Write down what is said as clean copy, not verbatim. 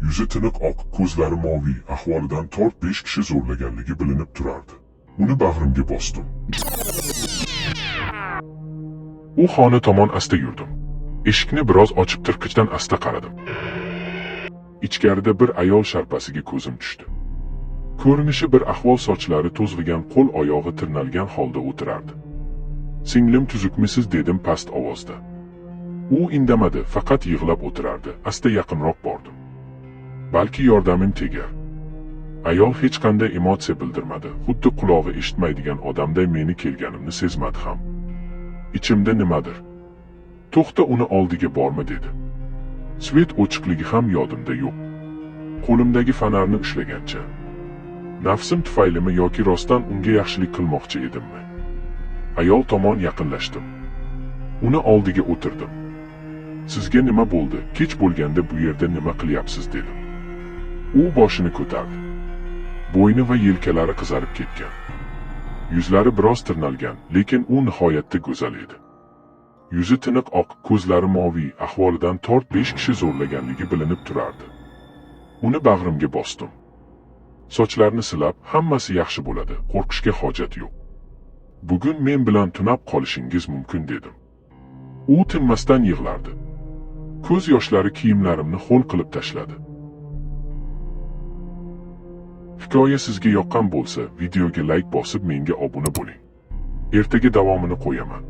Yuzi tiniq oq, ko'zlari moviy, ahvolidan 4-5 kishi zo'rlaganligi bilinib turardi. Uni bag'rimga bosdim. U xona tomon asta yurdim. Eshikni biroz ochib tirqichdan asta qaradim. Ichkarida bir ayol sharpasiga ko'zim tushdi. Ko'rinishi bir ahvol, sochlari to'zg'igan, qo'l oyog'i tirnalgan holda o'tirardi. "Singlim, tuzukmisiz?" dedim past ovozda. U indamadi, faqat yig'lab o'tirardi. Asta yaqinroq bordim. Balki yordamim tegar. Ayol hech qanday emotsiya bildirmadi, xuddi qulog'i eshitmaydigan odamday meni kelganimni sezmadi ham. Ichimda nimadir, "To'xta, uni oldiga borma", dedi. Свет ochiqligi ham yodimda yo'q. Qo'limdagi fonarni ushlagancha. Nafsim tufaylimi yoki rostdan unga yaxshilik qilmoqchi edimmi? Ayol tomon yaqinlashdim. Uni oldiga o'tirdim. "Sizga nima bo'ldi? Kech bo'lganda bu yerda nima qilyapsiz?" dedim. U boshini ko'tardi. Bo'yni va yelkalari qizarib ketgan. Yuzlari biroz tirnalgan, lekin u nihoyatda go'zal edi. Yuzi tiniq oq, ko'zlari moviy, ahvolidan 4-5 kishi zo'rlaganligi bilinib turardi. Uni bag'rimga bosdim. Sochlarini silab, "Hammasi yaxshi bo'ladi, qo'rqishga hojat yo'q. Bugun men bilan tunab qolishingiz mumkin", dedim. U tinmasdan yig'lardi. Ko'z yoshlari kiyimlarimni ho'l qilib tashladi. Hikoya sizga yoqqan bo'lsa, videoga like bosib, menga obuna bo'ling. Ertaga davomini qo'yaman.